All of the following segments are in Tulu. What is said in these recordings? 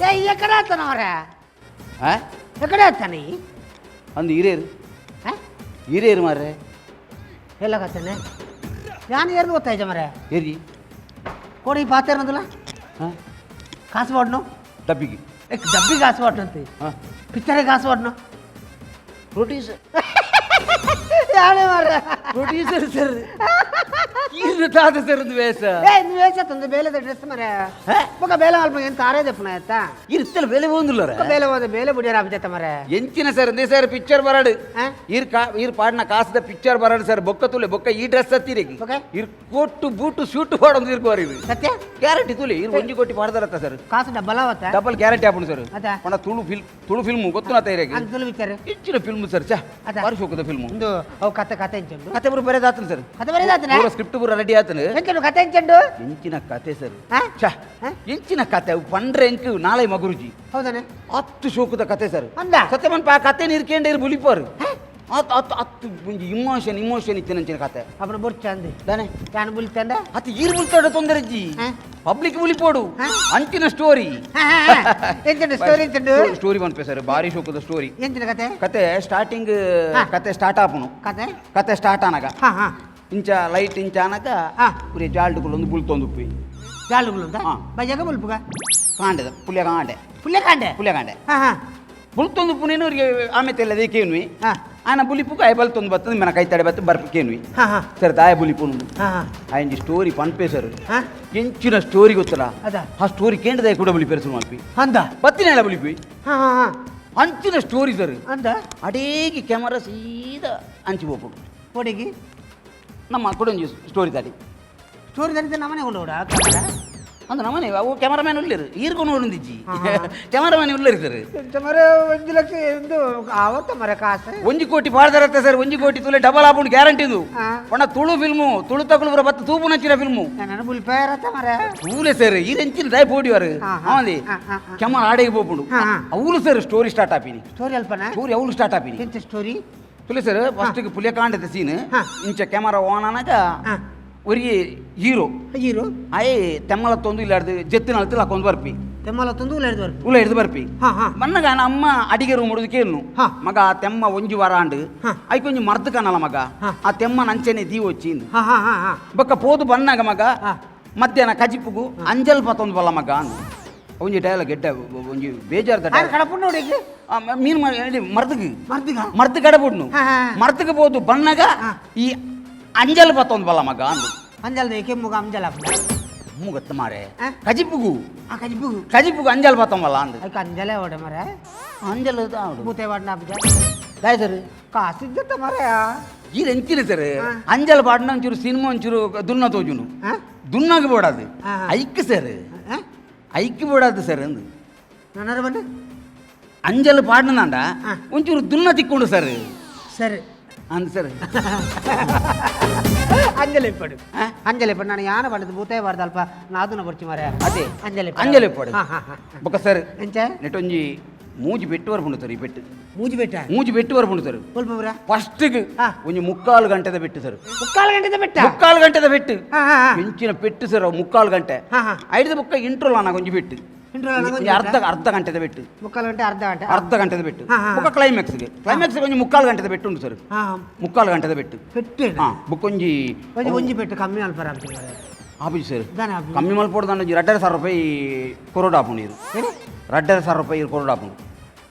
ಎಕಡೆ ಆತನ ಅವರ? ಆ? ಎಕಡೆ ಆತಾನೆ? ಅಂದು ಹಿರಿಯರು. ಹಿರಿಯರು ಮಾರ್ರೆ. ಎಲ್ಲ ಕತ್ತಾನೆ ಯಾನ್ ಏರ್ದು ಗೊತ್ತಾಯ್ತ ಮರೆ? ಏರಿ? ಕೊಡಿ ಪಾತೇರ್ನದಲ್ಲ. ಹಾಂ. ಕಾಸು ಬಾಡ್ನು. ಡಬ್ಬಿಗೆ? ಡಬ್ಬಿ ಕಾಸು ಬಾಡ್ನು ಅಂತ. ಹಾಂ. ಪಿಕ್ಚರಿಗೆ ಕಾಸು ಬಾಡ್ನು. ಪ್ರೊಡ್ಯೂಸರ್. ಯಾಳೆ ಮಾರ್ರೆ? ಪ್ರೊಡ್ಯೂಸರ್ ಸರ್, ಈರ್ನ ತಾತ ಸರ್ ಒಂದು ವೇಷ. ಏ, ನೀವು ವೇಷ ತಂದು ಬೇಲೆದ ಡ್ರೆಸ್ ಮರೆ. ಬೊಕ ಬೇಲೆ ಅಲ್ಪ ಎಂತ ತಾರೇ ದೆಪ್ಪನ ಆಯ್ತಾ? ಇರ್ತಲ್ಲ ಬೇಲೆ ಹೋಂದಿಲ್ಲರ. ಬೊಕ ಬೇಲೆ ಹೋದ ಬೇಲೆ ಬುಡಿಯರ ಆಪಿತ ಮರೆ. ಎಂಚಿನ ಸರ್ ಅಂದೇ ಸರ್, ಪಿಕ್ಚರ್ ಬರಾಡು. ಆ? ಈರ್ ಕಾ ಈರ್ ಪಾಡಿನ ಕಾಸದ ಪಿಕ್ಚರ್ ಬರಾಡು ಸರ್. ಬೊಕ್ಕ ತುಲೆ ಬೊಕ್ಕ ಈ ಡ್ರೆಸ್ ಹತ್ತಿರಿ. ಬೊಕ್ಕ? ಇರ್ coat boot suit ಪಾಡೊಂದು ಇರ್ಕೋರಿ ಇದು. ಸತ್ಯ? ಗ್ಯಾರಂಟಿ ತುಲೆ, ಇರ್ 1 ಕೋಟಿ ಪಾಡ್ದಾರತ್ತ ಸರ್. ಕಾಸು ಡಬ್ಬಲ್ ಅವತ್ತ? ಡಬಲ್ ಗ್ಯಾರಂಟಿ ಆಪುಂಡು ಸರ್. ಅದ? ಪಂಡ ತುಳು ಫಿಲ್ಮ್, ತುಳು ಫಿಲ್ಮ್ ಗೊತ್ತು ಇರೇಗ? ಅಂತ ತುಳು ಪಿಕ್ಚರ್. ಹೆಚ್ಚಿನ ಫಿಲ್ಮ್ ಸರ್, ಚಾ. ಅದ? ಬಾರಿ ಶೋಕದ ಫಿಲ್ಮ್. ಒಂದು ಅವು ಕತೆ ಕತೆ ಎಂಚುಂಡು? ಕತೆ ಪೂರ ಬರೆದಾತನ ಸರ್. ಕತೆ ಬರೆದಾತನ? ಪೂರ ಸ್ಕ್ರಿಪ್ಟ್ ಪೂರ ರೆಡಿ ಆತನ. ಎಂಚುಂಡು ಕತೆ ಎಂಚುಂಡು? ಎಂಚಿನ ಕತೆ ಸರ್. ಆ? ಛ. ಆ? ಎಂಚಿನ ಕತೆ ಅವು ಪಂಡ್ರೆ ಎಂಕ್ ನಾಳೆ ಮಗುರುಜಿ. ಹೌದಾನೆ? ಅತ್ತು ಶೋಕದ ಕತೆ ಸರ್. ಅಂದ? ಸತ್ಯಮನ್ ಆ ಕತೆ ನೀರ್ಕೇಂಡ ಇರು ಬುಲಿಪಾರು ಅತ್ ಅತ್ ಅತ್ತು ಒಂಜಿ ಇಮೋಷನ್ ಇಮೋಷನ್ ಇತ್ತಿನ ಅಂಚಿನ ಕತೆ. ಅಪ್ಪನ ಬೊರ್ಚ ಅಂದು. ದಾನೆ? ಯಾನ್ ಬುಲಿತಂಡ? ಅತ್ತು ಈರ್ ಬುಲ್ತಾಡ ತೊಂದರೆ ಜಿ. ಆ? ಪಬ್ಲಿಕ್ ಬುಲಿಪೋಡು. ಆ? ಅಂಚಿನ ಸ್ಟೋರಿ. ಎಂಚುಂಡು ಸ್ಟೋರಿ ಎಂಚುಂಡು? ಸ್ಟೋರಿ ಪನ್ಪೆ ಸರ್, ಬಾರಿ ಶೋಕದ ಸ್ಟೋರಿ. ಎಂಚಿನ ಕತೆ? ಕತೆ ಸ್ಟಾರ್ಟಿಂಗ್. ಹಾ. ಕತೆ ಸ್ಟಾರ್ಟ್ ಆಪುನು. ಕತೆ. ಕತೆ ಸ್ಟಾರ್ಟ್ ಆನಗ ಹಾ ಹಾ ಇಂಚ ಲೈಟ್ ಇಂಚ ಆನಗ ಹಾ. ಪುರಿ ಜಾಲ್ಡುಗಳು ಬುಲ್ತೊಂದು ಉಪ್ಪಿ. ಜಾಲುಗಳು? ಹಾ. ಬಜಾಗ ಬುಲ್ಪುಗ? ಕಾಂಡೆದ ಪುಲ್ಯ ಕಾಂಡೆ. ಪುಲ್ಯ ಕಾಂಡೆ. ಪುಲ್ಯ ಕಾಂಡೆ. ಹಾ ಹಾ ಬುಲ್ತೊಂದು ಪುನೇನು ಅವರಿಗೆ ಆಮೆ ತೆಲ್ಲದೆ ಕೇನ್ವಿ. ಹಾ. ಆನ ಬುಲಿಪುಗ ಆಯ್ ಬಲ್ತೊಂದು ಬತ್ತದ ಮನ ಕೈ ತಡೆ ಬತ್ತು ಬರ್ಪು ಕೇನ್ವಿ. ಹಾ ಹಾ ಸರ್, ದಾಯ ಬುಲಿಪುನು? ಹಾ ಹಾ ಆಯಂಜಿ ಸ್ಟೋರಿ ಪನ್ಪೆ ಸರ್. ಹಾ ಎಂಚಿನ ಸ್ಟೋರಿ ಗೊತ್ತಲ್ಲ? ಅದ? ಆ ಸ್ಟೋರಿ ಕೇಂದ್ರದಾಯ ಕೂಡ ಬುಲಿಪೇರು ಸುರು ಮಲ್ಪಿ. ಅಂದ? ಬತ್ತಿನ ಬುಲಿಪಿ. ಹಾ ಹಾ ಹಾ ಅಂಚಿನ ಸ್ಟೋರಿ ಸರ್. ಅಂದ? ಅಡೇಗಿ ಕ್ಯಾಮರಾ ಸೀದಾ ಅಂಚಿ ಹೋಗ್ಬಿಡು. ಕೊಡಿಗಿ? ನಮ್ಮ ಕೊಡೊಂಜಿ ಸ್ಟೋರಿ ತಾಡಿ. ಸ್ಟೋರಿ ತರಿದ ನಮ್ಮನೆ ಕೊಂಡು. ಅಂದ್ರೆ ನಮ್ಮನೆ ಅವು ಕ್ಯಾಮರಾಮ್ಯಾನ್ ಉಳ್ಳೇರು, ಈರ್ಕೊಂಡು ನೋಡಿದ್ಜಿ. ಹಾ, ಹಾ. ಕ್ಯಾಮರಾಮ್ಯಾನ್ ಉಳ್ಳೇರು ಸರ್. ಎಂತ ಮರೆ, 1 ಲಕ್ಷ ಎಂದು ಆವತ್ತ ಮರೆ ಕಾಸು? 1 ಕೋಟಿ ಪಾಡ್ದಾರತ್ತೆ ಸರ್, 1 ಕೋಟಿ ತುಲೆ ಡಬಲ್ ಆಪುಂಡು ಗ್ಯಾರಂಟಿ ಇದು. ಹಾ. ಪಂಡ ತುಳು ಫಿಲ್ಮು, ತುಳು ತಕುಲು ಬರ ಬತ್ತು ತೂಪು ನಚ್ಚಿನ ಫಿಲ್ಮು. ನನ್ನ ಬುಲ್ಪೇರತ್ತ ಮರೆ. ತೂಲೆ ಸರ್, ಈ ಎಂಚಿನ ದಾಯ ಪೋಡಿವಾರು. ಹಾ, ಹಾ. ಆಂದಿ. ಹಾ, ಹಾ, ಹಾ. ಕ್ಯಾಮರಾ ಆಡೆಗೆ ಪೋಪುಂಡು. ಹಾ, ಹಾ. ಅವಳು sir story start ಆಪಿನಿ. Story ಅಲ್ಪನ? Story ಅವಳು ಸ್ಟಾರ್ಟ್ ಆಪಿನಿ. ಎಂತ ಸ್ಟೋರಿ? ತುಲೆ ಸರ್, ಫಸ್ಟ್ ಪುಲಿಯ ಕಾಂಡದ ಸೀನ್. ಹಾ. ಇಂಚ ಕ್ಯಾಮರಾ ಆನ್ ಆನಾಗ ಹಾ. ಒರಿಗೆ ಹೀರೋ. ಹೀರೋ. ಆಯೆ ತೆಮ್ಮಲ ತೊಂದು ಇಲ್ಲಾಡ್ದು ಜೆತ್ತಿನ ಅಳ್ತು ಹಾಕೊಂಡು ಬರ್ಪಿ. ತೆಮ್ಮಲ ತಂದು ಉಲ್ಲ ಹಿಡಿದು ಉಲ್ಲ ಹಿಡಿದು ಬರ್ಪಿ. ಹಾ ಹಾ ಮನ್ನಗ ಅಮ್ಮ ಅಡಿಗೆ ರೂಮ್ ಹುಡುದು ಕೇಳು. ಹಾ. ಮಗ ಆ ತೆಮ್ಮ ಒಂಜಿ ವಾರ ಆಂಡು. ಹಾ. ಐಕೊಂಜಿ ಮರ್ದು ಕಾಣಲ್ಲ ಮಗ. ಹಾ. ಆ ತೆಮ್ಮನ ಅಂಚನೆ ದೀ ವಚ್ಚಿ. ಹಾ ಹಾ ಹಾ ಹಾ ಬೊಕ್ಕ ಪೋದು ಬನ್ನಾಗ ಮಗ ಹಾ. ಮಧ್ಯಾಹ್ನ ಕಜಿಪುಗು ಅಂಜಲ್ ಪತ್ತೊಂದು ಬಲ್ಲ ಮಗ ಅಂದು ಒಂಜಿ ಡೈಲಾಗ್ ಎಡ್ಡ ಒಂಜಿ ಬೇಜಾರ್ದ ಆರು dialogue. ಕಡಪು ನೋಡಿ. ಆ, ಮೀನು ಮರ್ದಗ್. ಮರ್ದಿಗ? ಮರ್ದು ಕಡಬುಡ್ನು. ಹಾ, ಹಾ. ಮರ್ದಗ್ ಪೋದು ಬನ್ನಾಗ ಹಾ. ಈ ಅಂಜಲ್ ಪತ್ತೊಂದು ಬಲ್ಲ ಮಗ ಅಂದು. ಅಂಜಲ್ ಕೆಮ್ಮುಗ ಅಂಜಲ್ ಹಾಪುಂಡ? ಮುಗತ್ತ ಮಾರೆ. ಆ? ಕಜಿಪುಗು. ಆ ಕಜಿಪುಗು. ಕಜಿಪುಗು ಅಂಜಲ್ ಪತ್ತೊಂಬಲ್ಲ ಅಂದು. ಅದಕ್ಕೆ ಅಂಜಲೇ ಓಡೆ ಮರೆ. ಅಂಜಲ್ ಆವಡು. ಬೂತೆ ವಾಡ್ನ ಹಾಪುಜ? ದಾಯ ಸರ್? ಕಾಸು ಇದ್ದತ್ತ ಮರೆ. ಈ ಎಂಚಿನ ಸರ್? ಹಾ. ಅಂಜಲ್ ಪಾಡ್ನ ಒಂಚೂರು ಸಿನಿಮಾ ಒಂಚೂರು ದುನ್ನ ತೋಜುನು. ಹಾ. ದುನ್ನಾಗ ಬೋಡದು. ಹಾ, ಹಾ. ಐಕ್ ಸರ್. ಹಾ? ಐಕ್ ಬೋಡದು ಸರ್ ಅಂದು. ನನ್ನರ ಬಂದು. ಅಂಜಲ್ ಪಾಡ್ನಂಡ. ಹಾ. ಒಂಚೂರು ದುನ್ನ ತಿಕ್ಕೊಂಡು ಸರ್. ಸರಿ. ಅಂದ್ ಸರ್. ಅಂಜಲಿ ಪಡು. ಆ? ಅಂಜಲಿ ಪಡು. ನಾನು ಯಾನ ಪಡೆದು ಬೂತೆ ಬಾರ್ದು ಅಲ್ಪ ನಾದುನ ಬರ್ಚಿ ಮರೆ. ಅದೇ. ಅಂಜಲಿ ಪಡು. ಅಂಜಲಿ ಪಡು. ಹಾ ಹಾ ಹಾ ಬೊಕ್ಕ ಸರ್, ಎಂಚ? ನೆಟೊಂಜಿ ಮೂಜಿ ಪೆಟ್ಟು ಬರ್ಪುಂಡು ಸರ್ ಈ ಪೆಟ್ಟು. ಮೂಜಿ ಬೆಟ್ಟ? ಮೂಜಿ ಪೆಟ್ಟು ಬರ್ಪುಂಡು ಸರ್. ಕೊಲ್ಪುರ? ಫಸ್ಟ್ಗೆ ಹಾ. ಒಂಜಿ ಮುಕ್ಕಾಲು ಗಂಟೆದ ಪೆಟ್ಟು ಸರ್. ಮುಕ್ಕಾಲು ಗಂಟೆದ ಬೆಟ್ಟ? ಮುಕ್ಕಾಲು ಗಂಟೆದ ಪೆಟ್ಟು. ಹಾ ಹಾ ಹಾ ಹೆಂಚಿನ ಪೆಟ್ಟು ಸರ್ ಅವು ಮುಕ್ಕಾಲು ಗಂಟೆ. ಹಾ, ಹಾ. ಐದು ಬೊಕ್ಕ ಇಂಟ್ರೋಲ್ ಅನ್ನ ಒಂಜಿ ಪೆಟ್ಟು. ಇಂಟ್ರೋಲ್ ಅನ್ನ ಒಂಜಿ ಒಂಜಿ ಅರ್ಧ ಅರ್ಧ ಗಂಟೆದ ಪೆಟ್ಟು. ಮುಕ್ಕಾಲು ಗಂಟೆ, ಅರ್ಧ ಗಂಟೆ. ಅರ್ಧ ಗಂಟೆದ ಪೆಟ್ಟು. ಹಾ, ಹಾ. ಬೊಕ್ಕ ಕ್ಲೈಮ್ಯಾಕ್ಸ್ಗೆ ಕ್ಲೈಮ್ಯಾಕ್ಸ್ ಒಂಜಿ ಮುಕ್ಕಾಲು ಗಂಟೆದ ಪೆಟ್ಟು ಉಂಟು ಸರ್. ಹಾ ಮುಕ್ಕಾಲು ಗಂಟೆದ ಪೆಟ್ಟು. ಪೆಟ್ಟು. ಹಾ, ಬೊಕ್ಕೊಂಜಿ. ಒಂಜಿ ಒಂಜಿ ಪೆಟ್ಟು ಕಮ್ಮಿ ಅಲ್ಪ ಆಪುಜಿ ಮರೆ. ಆಪುಜಿ ಸರ್. ದಾನೆ ಆಪುಜಿ? ಕಮ್ಮಿ ಮಲ್ಪೊಡು ಒಂಜಿ 2.5 ಸಾವಿರ ರೂಪಾಯಿ ಕೊರಡು ಆಪುಂಡು ಇದು. ಏನು? 2.5 ಸಾವಿರ ರೂಪಾಯಿ ಕೊರಡು ಆಪುಂಡು.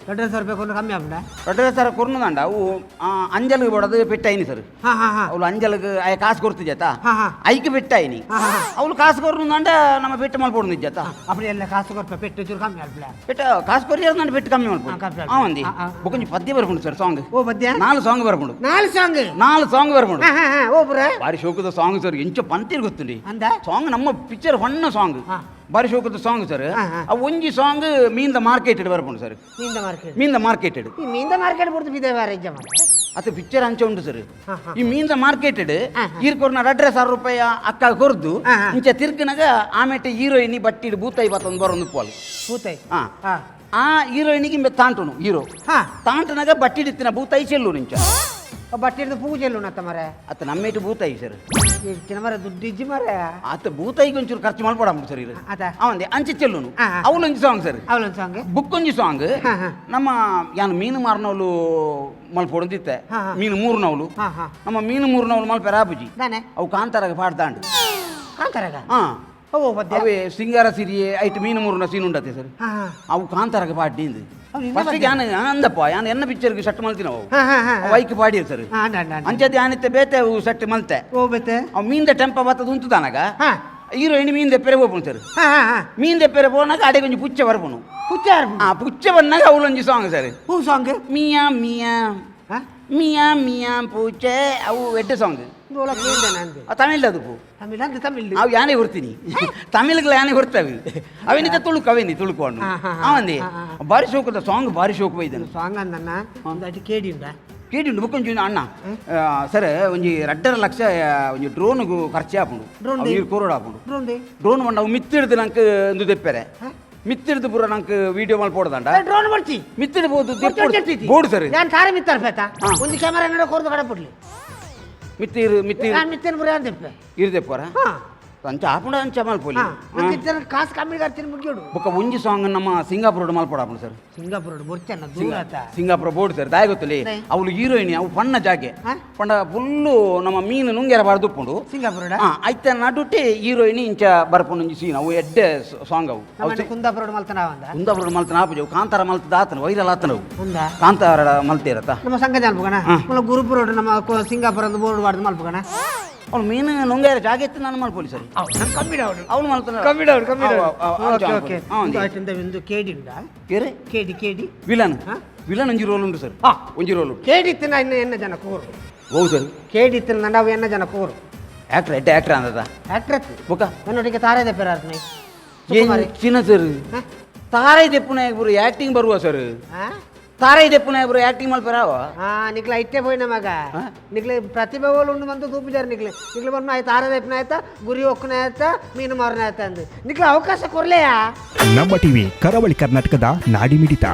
2.5 ಸಾವಿರ ರೂಪಾಯಿ ಕೊಟ್ಟು ಕಮ್ಮಿ ಆಪುಂಡ? 2.5 ಸಾವಿರ ಕೊರ್ನುದಂಡ ಅವು ಅಂಜಲ್ಗೆ ಬೋಡದು ಪೆಟ್ಟಾಯಿನಿ ಸರ್. ಹಾ ಹಾ ಹಾ ಅವಳು ಅಂಜಲ್ಗೆ ಆಯ ಕಾಸು ಕೊಡ್ತಿದ್ಯಾ? ಹಾ, ಹಾ. ಐಕ್ ಪೆಟ್ಟಾಯಿನಿ. ಹಾ, ಹಾ. ಅವಳು ಕಾಸು ಕೊರ್ನುದಂಡ ನಮ್ಮ ಪೆಟ್ಟು ಮಲ್ಪೊಡು ನಿಜ್ಜಾತ. ಅಪ್ಪಡಿ ಎಲ್ಲ ಕಾಸು ಕೊರ್ಪ ಪೆಟ್ಟು ಚೂರು ಕಮ್ಮಿ ಅಲ್ಪಲ. ಪೆಟ್ಟ ಕಾಸು ಕೊರಿಯರ್ ನಾನು ಪೆಟ್ಟು ಕಮ್ಮಿ ಹಾ, ಮಲ್ಪೊಡು. ಕಮ್ಮಿ ಆ ಒಂದಿ. ಹಾ, ಹಾ. ಬೊಕೊಂಜಿ ಪದ್ಯ ಬರ್ಪುಂಡು ಸರ್, ಸಾಂಗ್. ಓ ಪದ್ಯ? ನಾಲ್ ಸಾಂಗ್ ಬರ್ಪುಂಡು. ನಾಲ್ ಸಾಂಗ್? ನಾಲ್ ಸಾಂಗ್ ಬರ್ಪುಂಡು. ಹಾ ಹಾ ಹಾ ಓ ಪುರ? ಬಾರಿ ಶೋಕದ ಸಾಂಗ್ ಸರ್, ಎಂಚ ಪಂತಿರ್ ಗೊತ್ತುಂಡಿ. ಅಂದ? ಸಾಂಗ್ ನಮ್ಮ ಪಿಕ್ಚರ್ ಹೊಣ್ಣ ಸಾಂಗ್. ಹಾ. ಬಾರಿ ಶೋಕದ ಸಾಂಗ್ ಸರ್. ಹಾ, ಹಾ. ಆ ಒಂಜಿ ಸಾಂಗ್ ಮೀನ್ದ ಮಾರ್ಕೆಟ್ ಬರ್ಪುಂಡು ಸರ್. ಮೀನ್ದ ಮಾರ್ಕೆಟ್? ಮೀನ್ದ ಮಾರ್ಕೆಟ್. ಈ ಮೀನ್ದ ಮಾರ್ಕೆಟ್ ಬಿಡ್ತು ಬಿದೆ ಬಾರಿ ಇಜ್ಜ ಮಾರ್ರೆ. ಅದು ಪಿಕ್ಚರ್ ಅಂಚ ಉಂಟು ಸರ್. ಹಾ, ಹಾ. ಈ ಮೀನ್ದ ಮಾರ್ಕೆಟ್ ಹಾ, ಹಾ. ಈರ್ ಕೊರ್ನ 2.5 ಸಾವಿರ ರೂಪಾಯಿ ಅಕ್ಕ ಕೊರ್ದು ಹಾ, ಹಾ. ಇಂಚ ತಿರ್ಗನಾಗ ಆಮೇಟೆ ಹೀರೋಯಿನಿ ಬಟ್ಟಿಡು ಬೂತಾಯಿ ಬತ್ತೊಂದು ಬರೊಂದು ಪೋಲ್. ಬೂತಾಯಿ? ಹಾ. ಹಾ. ಆ ಹೀರೋಯಿನಿಗೆ ಇಂಬೆ ತಾಂಟುನು ಹೀರೋ. ಹಾ. ತಾಂಟನಾಗ ಬಟ್ಟಿಡಿತ್ತಿನ ಬೂತಾಯಿ ಚೆಲ್ಲು ನಿಂಚ. ಬಟ್ಟಿರ್ದು ಪೂಜೆ ಉಣ್ಣತ್ತ ಮರೆ. ಅತ್ತ ನಮ್ಮೇಟು ಬೂತಾಯಿ ಸರ್. ಇಚ್ಚಿನ ಮರ ದುಡ್ಡು ಇಜ್ಜಿ ಮರೆ. ಆತ ಬೂತಾಯಿಗೆ ಒಂಚೂರು ಖರ್ಚು ಮಾಡ್ಬೋಡ ಸರ್ ಇದು. ಅದ. ಅವಂದೆ ಅಂಚೆ ಚೆಲ್ಲುನು. ಹಾ, ಹಾ. ಅವಳೊಂಜಿ ಸಾಂಗ್ ಸರ್. ಅವಳೊಂದು ಸಾಂಗ್. ಬುಕ್ ಒಂಜಿ ಸಾಂಗ್. ಹಾ, ಹಾ. ನಮ್ಮ ಯಾನ್ ಮೀನು ಮಾರ್ನವಳು ಮಲ್ಪೊಡೊಂದಿತ್ತೆ. ಹಾ, ಹಾ. ಮೀನು ಮೂರ್ನವಳು. ಹಾ, ಹಾ. ನಮ್ಮ ಮೀನು ಮೂರ್ನವಳು ಮಲ್ಪೆರ ಆಪುಜಿ. ದಾನೆ? ಅವು ಕಾಂತಾರಾಗ ಪಾಡ್ದಾಂಡು. ಕಾಂತಾರಾಗ? ಹಾ. ಓ ಪದ್ಯ. ಅವೇ ಸಿಂಗಾರ ಸಿರಿಯೇ ಐಟ್ ಮೀನು ಮೂರ್ನ ಸೀನ್ ಉಂಡತೆ ಸರ್. ಹಾ ಹಾ. ಅವು ಕಾಂತಾರಾಗ ಪಾಡ್ಡಿಂದು. ಅವು ನಿನ್ನ ಫಸ್ಟ್ ಪದ್ಯ? ಯಾನ್ ಅಂದಪ್ಪ ಯಾನ್ ಎನ್ನ ಪಿಕ್ಚರ್ಗೆ ಸೆಟ್ ಮಲ್ತಿನವು ಅವು. ಹಾ ಹಾ ಹಾ. ಅವು ಐಕ್ ಪಾಡಿಯರ್ ಸರ್. ಹಾ, ಅಣ್ಣ, ಅಣ್ಣ, ಅಣ್ಣ. ಅಂಚೆ ಯಾನಿತ್ತೆ ಬೇತೆ ಅವು ಸೆಟ್ ಮಲ್ತೆ. ಓ ಬೇತೆ. ಅವು ಮೀನ್ದ ಟೆಂಪ ಬತ್ತದ ಉಂತುದಾನಾಗ ಹಾ. ಹೀರೋಯಿನ್ ಮೀನ್ ದೆಪ್ಪೆರೆ ಹೋಪುನು ಸರ್. ಹಾ ಹಾ ಹಾ. ಮೀನ್ ದೆಪ್ಪೆರೆ ಪೋನಾಗ ಅಡೆ ಒಂಜಿ ಪುಚ್ಚೆ ಬರ್ಪುನು. ಪುಚ್ಚಾರ. ಆ ಪುಚ್ಚೆ ಬಂದಾಗ ಅವಳೊಂಜಿ ಸಾಂಗ್ ಸರ್. ಹೂ ಸಾಂಗ್. ಮಿಯಾ ಮಿಯಾ ಹಾ. ಮಿಯಾ ಮಿಯಾ ಪೂಚೆ ಅವು ಎಡ್ಡೆ ಸಾಂಗ್. ಓಲ ಕೇಳ್ದೆ ನಂದು. ತಮಿಳ್ ಅದು ಪೂ. ತಮಿಳ್ ಅಂದ್ರೆ ತಮಿಳ್. ಅವು ಯಾನೆ ಹೊರ್ತೀನಿ ತಮಿಳ್ಗಳ ಯಾನೆ ಹೊರ್ತವೆ ಅವೇನಿತ ತುಳುಕು ಅವೇನಿ ತುಳುಕು ಅಣ್ಣು. ಹಾ, ಹಾ, ಹಾ. ಅವಂದಿ ಹಾ, ಹಾ. ಬಾರಿ ಶೋಕದ ಸಾಂಗ್ ಬಾರಿ ಶೋಕ ಬೈದನು. ಸಾಂಗ್ ಅಂದನ್ನ ಒಂದು ಅಟಿ ಕೇಡಿ ಉಂಡ. ಕೇಳಿ ಉಂಡು ಬುಕ್ಕೊಂಜಿ ಅಣ್ಣ ಸರ್ ಒಂಜಿ 2.5 ಲಕ್ಷ ಒಂಜಿ ಡ್ರೋನ್ಗು ಖರ್ಚು ಆಪುಂಡು. Drone ಅವು ದೆ? ನೀರು ಕೋರೋಡ್ ಆಪುಂಡು. Drone they? Drone ಬಂಡ ಅವು ಮಿತ್ತಿಡ್ದು ನಂಗೆ ಒಂದು ದೆಪ್ಪೆರೆ. ಹಾ? ಮಿತ್ತಿಡ್ದು ಪೂರ ನಂಗೆ ವೀಡಿಯೋ ಮಲ್ಪೊಡ್ದಂಡ. ಡ್ರೋನ್ ಬರ್ಚಿ. ಮಿತ್ತಿಡ್ ಬೋದು ಬೋರ್ಡ್ ಸರ್. ಯಾನ್ ತಾರೆ ಮಿತ್ತಾರ ಪೇತ. ಹಾ. ಒಂದು ಕ್ಯಾಮರಾ ನಡ ಕೊರ್ದು ಕಡಪುಡ್ಲಿ. ಮಿತ್ತಿರು ಮಿತ್ತಿರು. ನಾನು ಮಿತ್ತೇನು ಪುರ ಅಂದಿಪ್ಪೆ. ಇರ್ದೆಪ್ಪರ. ಹಾ. ಅಂಚ ಆಪುಂಡ ಅಂಚ ಮಲ್ಪೊಲಿ. ಹಾ, ನಂಗೆ ಇತ್ತೆನ ಕಾಸು ಕಮ್ಮಿ ಖರ್ಚಿನ ಮುಗಿಯೋಡು. ಬೊಕ್ಕ ಒಂಜಿ ಸಾಂಗ್ ನಮ್ಮ ಸಿಂಗಾಪುರ ಮಲ್ಪೊಡಾಪುಂಡು ಸರ್. ಸಿಂಗಾಪುರ ಬೊರ್ಚನ್ನ ದೂರ ಆತ. ಸಿಂಗಾಪುರ ಬೋರ್ಡ್ ಸರ್ ದಾಯ ಗೊತ್ತಲಿ. ದಾಯೆ? ಅವಳು ಹೀರೋಯಿನ್ ಅವು ಪಣ್ಣ ಜಾಗೆ. ಹಾ? ಪಂಡ ಫುಲ್ಲು ನಮ್ಮ ಮೀನು ನುಂಗೆರ ಬಾರ್ದುಪ್ಪುಂಡು. ಸಿಂಗಾಪುರ. ಹಾ, ಐತ ನಡುಟೆ ಹೀರೋಯಿನ್ ಇಂಚ ಬರ್ಪುಂಡು ಒಂಜಿ ಸೀನ್ ಅವು ಎಡ್ಡೆ ಸಾಂಗ್ ಅವು. ಅವು ನಮ್ಮ ಕುಂದಾಪುರ ಮಲ್ತನ ಅವಂದ. ಕುಂದಾಪುರ ಮಲ್ತನ ಆಪುಜಿ ಅವು ಕಾಂತಾರ ಮಲ್ತದ ಆತನ ವೈರಲ್ ಆತನ ಅವು. ಉಂದ. ಕಾಂತಾರ ಮಲ್ತೇರತ್ತ. ನಮ್ಮ ಸಂಘ ಮಲ್ಪಗಣ. ಹಾ. ಮುಲ್ಲ ಗುರುಪುರ ನಮ್ಮ ಸಿಂಗಾಪುರ ಒಂದು ಬೋರ್ಡ್ ಬಾರ್ದು ಮಲ್ಪಗಣ. ಅವಳು ಮೀನು ನುಂಗೇರ ಜಾಗೆ ಇತ್ತು ನಾನು ಮಲ್ಪೊಲಿ ಸರ್. ನಮ್ಮ ಕಮ್ಮಿ ಅವಳು. ಅವಳು ಮಲ್ತನ. ಕಮ್ಮಿ ಅವಳು, ಕಮ್ಮಿ. Okay okay. ಒಂದು ಕೇಡಿ ಉಂಡ. ಕೇರೆ. ಕೇಡಿ ಕೇಡಿ. ವಿಲನ್. ಹಾ? ವಿಲನ್ ಒಂಜಿ ರೋಲ್ ಉಂಟು ಸರ್. ಹಾ. ಒಂಜಿ ರೋಲ್ ಉಂಟು. ಕೇಡಿ ತಿನ್ನ ಇನ್ನು ಎನ್ನ ಜನ ಕೋರು. ಹೌದು ಸರ್. ಕೇಡಿ ತಿನ್ನ ನಾವು ಎನ್ನ ಜನ ಕೋರು. ಆಕ್ಟರ್ ಎಡ್ಡೆ ಆಕ್ಟರ್ ಅಂದದ. ಆಕ್ಟರ್. ಬೊಕ್ಕ ನನ್ನೊಟ್ಟಿಗೆ ತಾರೇ ದೆಪ್ಪೆರಾರ್ಮೆ. ಚಿನ್ನ ಸರ್. ಹಾ? ತಾರೈ ದೆಪ್ಪುನ ಬರು ಆಕ್ಟಿಂಗ್ ಬರುವ ಸರ್. ಹಾ. ತಾರೈ ದೆಪ್ಪುನ ಬರು ಆಕ್ಟಿಂಗ್ ಮಲ್ಪರಾವ. ಹಾ, ನಿಕ್ಲ ಇಟ್ಟೆ ಪೋಯಿನ ಮಗ. ಹಾ? ನಿಕ್ಲೆ ಪ್ರತಿಭೆ ಓಲು ಉಂಡು ಬಂದು ತೂಪಿಜಾರ ನಿಕ್ಲೆ. ನಿಕ್ಲೆ ಬಂದು ಆಯ್ತು ಆರ ದೆಪ್ಪನ ಆಯ್ತಾ ಗುರಿ ಒಕ್ಕನ ಆಯ್ತಾ ಮೀನು ಮಾರನ ಆಯ್ತಾ ಅಂದು ನಿಕ್ಲೆ ಅವಕಾಶ ಕೊರ್ಲೆಯಾ. ನಮ್ಮ ಟಿವಿ ಕರಾವಳಿ ಕರ್ನಾಟಕದ ನಾಡಿಮಿಡಿತ.